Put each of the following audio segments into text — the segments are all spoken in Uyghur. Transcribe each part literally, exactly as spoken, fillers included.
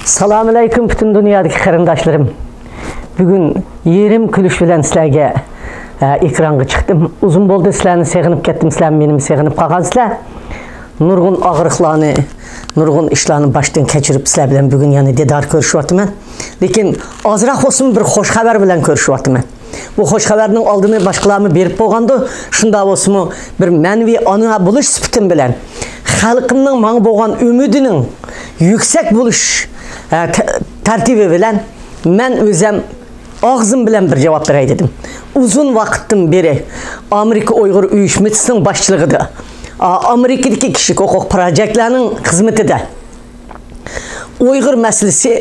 سالام ئەلەيكۇم پۈتۈن دۇنيادىكى قېرىنداشلىرىم. بۈگۈن يېرىم كۈلۈش بىلەن سىلەرگە، ئە، ئېكرانغا چىقتىم. ئۇزۇن بولدى، سىلەرنى سېغىنىپ كەتتىم، سىلەر مېنىمۇ سېغىنىپ قالغانسىلەر. نۇرغۇن ئاغرىقلارنى، نۇرغۇن ئىشلارنى باشتىن كەچۈرۈپ سىلەر بىلەن بۈگۈن يەنە دىدار كۆرۈشۈۋاتىمەن. لېكىن ئازراق بولسىمۇ بىر خوش خەۋەر بىلەن كۆرۈشۈۋاتىمەن. بۇ خوش خەۋەرنىڭ ئالدىنى باشقىلارمۇ بېرىپ بولغاندۇ، شۇنداق بولسىمۇ بىر مەنىۋى ئانا بولۇش سۈپىتىم بىلەن خەلقىمنىڭ ماڭا بولغان ئۈمىدىنىڭ يۈكسەك بولۇش، ئە، تە-، تەرتىپى بىلەن مەن ئۆزەم ئاغزىم بىلەن بىر جاۋاب بېرەي دېدىم. ئۇزۇن ۋاقىتتىن بېرى ئامېرىكا ئۇيغۇر ئۇيۇشمىسىنىڭ باشچىلىقىدا، ئا-، ئامېرىكىدىكى كىشىلىك ھوقۇق پروجېكتلارنىڭ خىزمىتىدە ئۇيغۇر مەسىلىسى،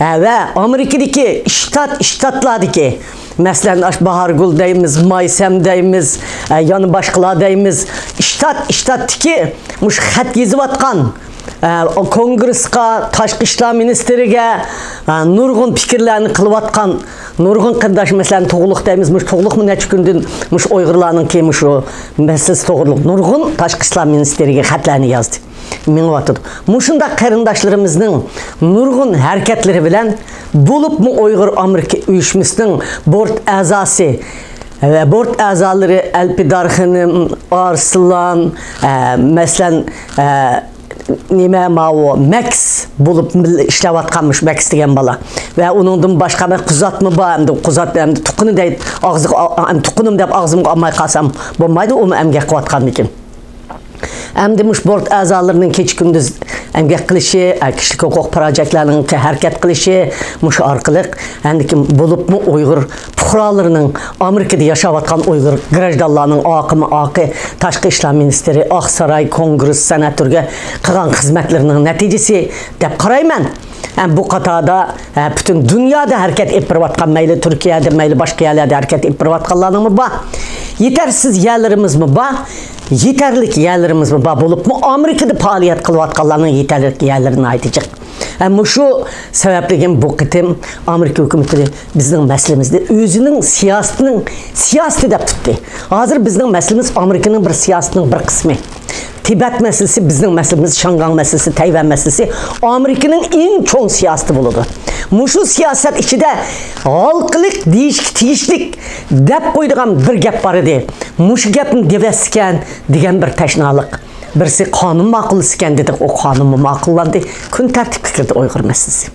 ھە، ۋە ئامېرىكىدىكى شتات، شتاتلاردىكى، مەسىلەن، ئاشۇ باھارگۈل دەيمىز، مايسەم دەيمىز، ھە، يەنە باشقىلار دەيمىز، شتات، شتاتتىكى مۇشۇ خەت يېزىۋاتقان، ھە، كونگرېسقا، تاشقى ئىشلار مىنىستىرىگە، ھە، نۇرغۇن پىكىرلەرنى قىلىۋاتقان نۇرغۇن قېرىنداش، مەسىلەن، تۇغلۇق دەيمىز، مۇشۇ تۇغلۇقمۇ نەچچە كۈندىن مۇشۇ ئۇيغۇرلارنىڭكى مۇشۇ مەسىلىسى توغرۇلۇق نۇرغۇن تاشقى ئىشلار مىنىستىرىگە خەتلەرنى يازدى. مېڭىۋاتىدۇ. مۇشۇنداق قېرىنداشلىرىمىزنىڭ نۇرغۇن ھەرىكەتلىرى بىلەن، بولۇپمۇ ئۇيغۇر ئامېرىكا ئۇيۇشمىسىنىڭ بورت ئەزاسى ۋە بورت ئەزالىرى ئەلپىدار خېنىم، ئارسلان، ئە، مەسىلەن، ئە، نېمە ماۋۇ مەكس بولۇپ بىللە ئىشلەۋاتقان مۇشۇ مەكس دېگەن بالا. ۋە ئۇنىڭدىن باشقا مەن قۇزاتمۇ بار، ئەمدى قۇزات، ئەمدى تۇققىنى دەي-، ئاغزىغا ئا-، ئا-، ئەمدى تۇققىنىم دەپ ئاغزىمغا ئالماي قالسام بولمايدۇ، ئۇمۇ ئەمگەك قىلىۋاتقاندىكىن. ئەمدى مۇشۇ بورت ئەزالىرىنىڭ كېچە-كۈندۈز ئەمگەك قىلىشى، ئە، كىشىلىك ھوقۇق پروجېكتلارنىڭ ھەرىكەت قىلىشى، مۇشۇ ئارقىلىق ئەمدىكى بولۇپمۇ ئۇيغۇر پۇقرالىرىنىڭ، ئامېرىكىدا ياشاۋاتقان ئۇيغۇر گراژدانلارنىڭ ئاقىمى ئاقى تاشقى ئىشلار مىنىستىرى، ئاقساراي، كونگرېس، سېناتورغا قىلغان خىزمەتلىرىنىڭ نەتىجىسى دەپ قارايمەن. ھەم بۇ قاتاردا، ھە، پۈتۈن دۇنيادا ھەرىكەت ئېلىپ بېرىۋاتقان، مەيلى تۈركىيەدە، مەيلى باشقا يەرلەردە ھەرىكەت ئېلىپ بېرىۋاتقانلارنىڭمۇ بار. يېتەرسىز يەرلىرىمىزمۇ بار. يېتەرلىك يەرلىرىمىزمۇ بار بولۇپمۇ، ئامېرىكىدا پائالىيەت قىلىۋاتقانلارنىڭ يېتەرلىك يەرلىرى ناھايىتى جىق. ھە، مۇشۇ سەۋەبلىكىن بۇ قېتىم ئامېرىكا ھۆكۈمىتى بىزنىڭ مەسىلىمىزنى ئۆزىنىڭ سىياسىتىنىڭ سىياسىتى دەپ تۇتتى. ھازىر بىزنىڭ مەسىلىمىز ئامېرىكىنىڭ بىر سىياسىتىنىڭ بىر قىسمى. تىبەت مەسىلىسى بىزنىڭ مەسىلىمىز، شياڭگاڭ مەسىلىسى، تەيۋەن مەسىلىسى ئامېرىكىنىڭ ئەڭ چوڭ سىياسىتى بولىدۇ. مۇشۇ سىياسەت ئىچىدە ھالقىلىق دېيىشكە تېگىشلىك دەپ قويىدىغان بىر گەپ بار ئىدى. مۇشۇ گەپنى دېۋەتسىكەن دېگەن بىر تەشنالىق. بىرسى قانۇن ماقۇللىسىكەن دېدۇق، ئۇ قانۇنمۇ ماقۇللاندى. كۈن تەرتىپكە كىردى ئۇيغۇر مەسىلىسى.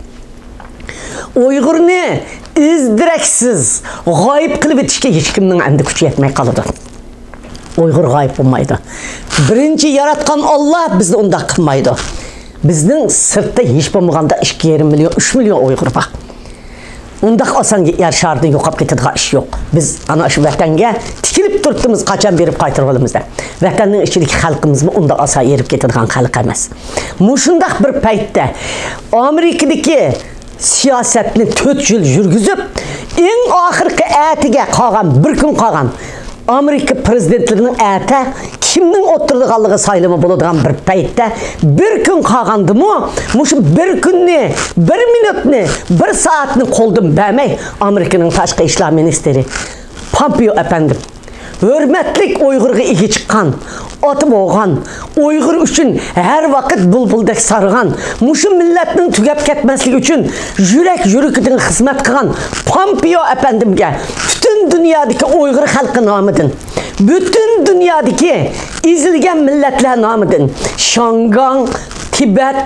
ئۇيغۇرنى ئىز-دېرەكسىز غايىب قىلىۋېتىشكە ھېچكىمنىڭ ئەمدى كۈچى يەتمەي قالىدۇ. ئۇيغۇر غايىب بولمايدۇ. بىرىنچى ياراتقان ئاللا بىزنى ئۇنداق قىلمايدۇ. بىزنىڭ سىرتتا ھېچ بولمىغاندا ئىككى يېرىم مىليون، ئۈچ مىليون ئۇيغۇر بار. ئۇنداق ئاسان يەر شارىدىن يوقاپ كېتىدىغان ئىش يوق. بىز ئانا شۇ ۋەتەنگە تىكىلىپ تۇرۇپتىمىز، قاچان بېرىپ قايتۇرۇۋالىمىز دەپ. ۋەتەننىڭ ئىچىدىكى خەلقىمىزمۇ ئۇنداق ئاسان ئېرىپ كېتىدىغان خەلق ئەمەس. مۇشۇنداق بىر پەيتتە ئامېرىكىدىكى سىياسەتنى تۆت يىل يۈرگۈزۈپ، ئەڭ ئاخىرقى ئەتىگە قالغان، بىر كۈن قالغان، ئامېرىكا پىرېزىدېنتلىرىنىڭ ئەتە كىمنىڭ ئولتۇرىدىغانلىقى سايلىمى بولىدىغان بىر پەيتتە، بىر كۈن قالغاندىمۇ، مۇشۇ بىر كۈننى، بىر مىنۇتنى، بىر سائەتنى قولدىن بەرمەي، ئامېرىكىنىڭ تاشقى ئىشلار مىنىستىرى پامپېئو ئەپەندىم، ھۆرمەتلىك ئۇيغۇرغا ئىگە چىققان، ئاتا بولغان، ئۇيغۇر ئۈچۈن ھەر ۋاقىت بۇلبۇلدەك سارغان، مۇشۇ مىللەتنىڭ تۈگەپ كەتمەسلىكى ئۈچۈن يۈرەك يۈرىكىدىن خىزمەت قىلغان پامپېئو ئەپەندىمگە پۈتۈن دۇنيادىكى ئۇيغۇر خەلقى نامىدىن، پۈتۈن دۇنيادىكى ئېزىلگەن مىللەتلەر نامىدىن، شياڭگاڭ، تىبەت،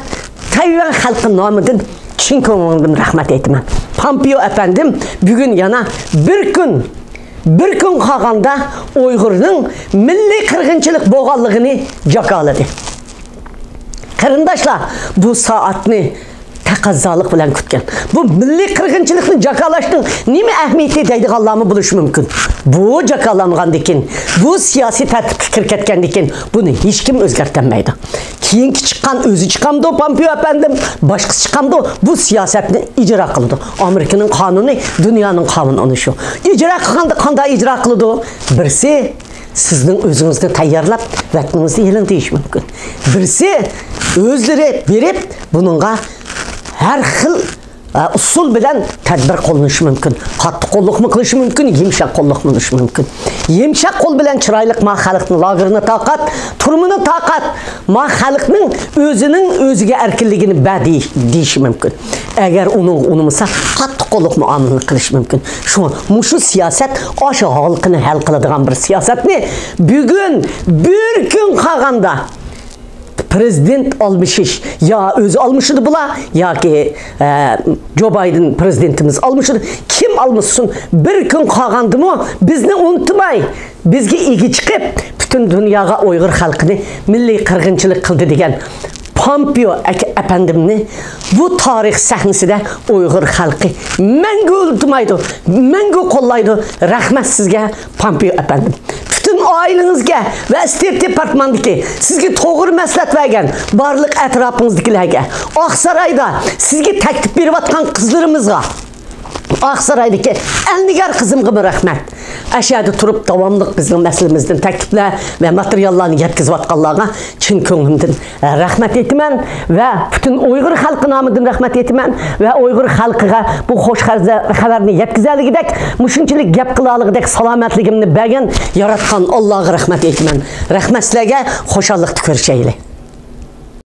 تەيۋەن خەلقى نامىدىن چىن كۆڭلۈمدىن رەھمەت ئېيتىمەن. پامپېئو ئەپەندىم بۈگۈن يەنە بىر كۈن، بىر كۈن قالغاندا ئۇيغۇرنىڭ مىللىي قىرغىنچىلىق بولغانلىقىنى جاكارلىدى. قېرىنداشلار، بۇ سائەتنى تەقەززالىق بىلەن كۈتكەن. بۇ مىللىي قىرغىنچىلىقنى جاكارلاشنىڭ نېمە ئەھمىيىتى دەيدىغانلارمۇ بولۇشى مۇمكىن. بۇ جاكارلانغاندىن كېيىن، بۇ سىياسىي تەرتىپكە كىرىپ كەتكەندىن كېيىن بۇنى ھېچكىم ئۆزگەرتەلمەيدۇ. كېيىنكى چىققان ئۆزى چىقامدۇ، پامپېئو ئەپەندىم، باشقىسى چىقامدۇ، بۇ سىياسەتنى ئىجرا قىلىدۇ. ئامېرىكىنىڭ قانۇنى، دۇنيانىڭ قانۇنى شۇ. ئىجرا قىلغاندا قانداق ئىجرا قىلىدۇ؟ بىرسى، سىزنىڭ ئۆزىڭىزنى تەييارلاپ، ۋەتىنىڭىزنى ئېلىڭ دېيىشى مۇمكىن. بىرسى، ئۆزلىرى بېرىپ، بۇنىڭغا ھەر خىل ئۇسۇل بىلەن تەدبىر قوللىنىشى مۇمكىن. قاتتىق قوللۇقمۇ قىلىشى مۇمكىن، يۇمشاق قوللۇقمۇ قىلىشى مۇمكىن. يۇمشاق قول بىلەن چىرايلىق ما خەلقنى لاگېرنى تارقات، تۈرمىنى تارقات، ما خەلقنىڭ ئۆزىنىڭ ئۆزىگە ئەركىنلىكىنى بەر دېيىش، دېيىشى مۇمكىن. ئەگەر ئۇنىڭغا ئۇنىمىسا، قاتتىق قوللۇق مۇئامىلىنى قىلىشى مۇمكىن. شۇڭا مۇشۇ سىياسەت ئاشۇ ھالقىنى ھەل قىلىدىغان بىر سىياسەتنى بۈگۈن بىر كۈن قالغاندا پرېزىدېنت ئالمىشىش، يا ئۆزى ئالمىشىدۇ بۇلار، ياكى، ئە، جو بايدېن پرېزىدېنتىمىز ئالمىشىدۇ. كىم ئالمىشسۇن، بىر كۈن قالغاندىمۇ بىزنى ئۇنتۇماي، بىزگە ئىگە چىقىپ، پۈتۈن دۇنياغا ئۇيغۇر خەلقىنى مىللىي قىرغىنچىلىق قىلدى دېگەن پامپېئو ئەك-، ئەپەندىمنى بۇ تارىخ سەھنىسىدە ئۇيغۇر خەلقى مەڭگۈ ئۇنتۇمايدۇ، مەڭگۈ قوللايدۇ. رەھمەت سىزگە، پامپېئو ئەپەندىم. پۈتۈن ئائىلىڭىزگە ۋە ستېيت دېپارتماندىكى سىزگە توغرا مەسلىھەت بەرگەن بارلىق ئەتراپىڭىزدىكىلەرگە، ئاقسارايدا سىزگە تەكلىپ بېرىۋاتقان قىزلىرىمىزغا، ئاقسارايدىكى ئەلنىگار قىزىمغىمۇ رەھمەت. ئەشەدە تۇرۇپ داۋاملىق بىزنىڭ مەسىلىمىزدىن تەكلىپلەر ۋە ماتېرىياللارنى يەتكۈزۈۋاتقانلارغا چىن كۆڭلۈمدىن رەھمەت ئېيتىمەن ۋە پۈتۈن ئۇيغۇر خەلقى نامىدىن رەھمەت ئېيتىمەن ۋە ئۇيغۇر خەلقىگە بۇ خوش خەۋەرنى يەتكۈزەلىگۈدەك، مۇشۇنچىلىك گەپ قىلالىغۇدەك سالامەتلىكىمنى بەرگەن ياراتقان ئاللاغا رەھمەت ئېيتىمەن. رەھمەت سىلەرگە، خۇشاللىقتا كۆرۈشەيلى.